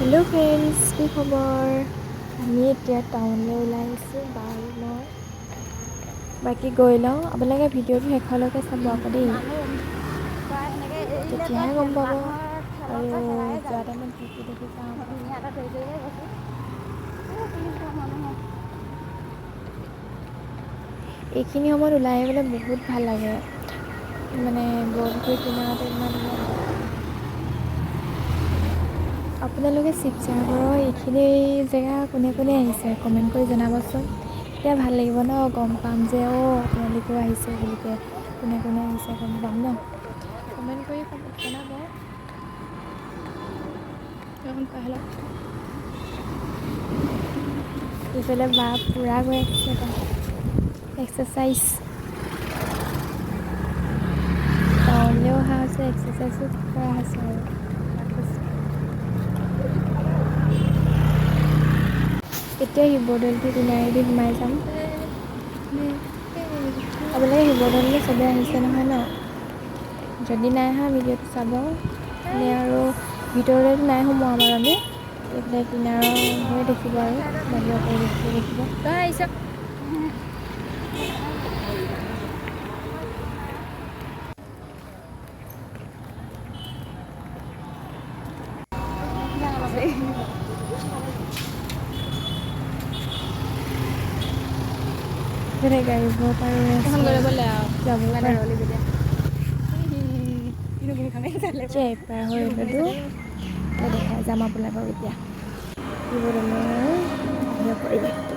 Hello' friends, কি খবৰ? আমি এতিয়া টাউনলৈ ওলাই আহিছোঁ, বা আৰু মই। বাকী গৈ লওঁ, আপোনালোকে ভিডিঅ'টো শেষলৈকে চাব আকৌ দেই, তেতিয়াহে গম পাব আৰু যোৱা টাইমত কি কি দেখি যাওঁ। এইখিনি সময়ত ওলাই আহিবলৈ বহুত ভাল লাগে, মানে বৰপুখুৰী কিনাৰতে ইমান ধুনীয়া। আপোনালোকে শিৱসাগৰৰ এইখিনি জেগা কোনে কোনে আহিছে কমেণ্ট কৰি জনাবচোন, তেতিয়া ভাল লাগিব ন, গম পাম যে অ' আপোনালোকেও আহিছে বুলিকে, কোনে কোনে আহিছে গম পাম ন, কমেণ্ট কৰি জনাব। ইফালে বা পূৰা গৈ আছে এক্সাৰচাইজ, টাউনলৈও অহা হৈছে, এক্সাৰচাইজো কৰা হৈছে আৰু। এতিয়া শিৱদৌলটো কিনাৰেদি সোমাই যাম। আপোনালোকে শিৱদৌললৈ চবেই আহিছে নহয় ন? যদি নাই অহা ভিডিঅ'টো চাব, এনে আৰু ভিতৰলৈতো নাই সোমোৱা বাৰু, আমি এইফালে কিনাৰৰ হৈ দেখিব আৰু বাহিৰৰ পৰিৱেশটো দেখিব। তই আহিছ। এইফালে গাড়ীবোৰ পাৰ হৈ এখন আছে, গ'লে বোলে আৰু যাব মানে পাৰে। ৰলি যেতিয়া এতিয়া পাৰ হৈ গ'লোঁ, দেখাই যাম আপোনালোকক এতিয়া শিৱদৌলৰ বাহিৰৰ পৰিৱেশটো।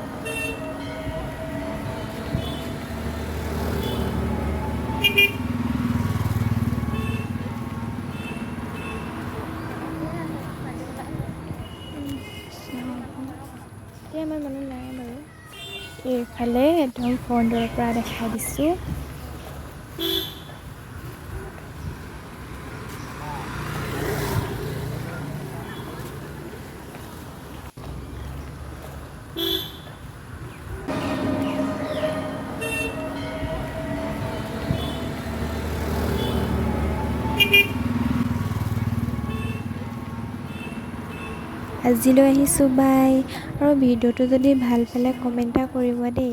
এতিয়া ইমান মানুহ নাই বাৰু। এইফালে একদম ফ্ৰণ্টৰ পৰা দেখাই দিছোঁ। আজিলৈ আহিছোঁ, বাই। আৰু ভিডিঅ'টো যদি ভাল পালে কমেণ্ট এটা কৰিব দেই।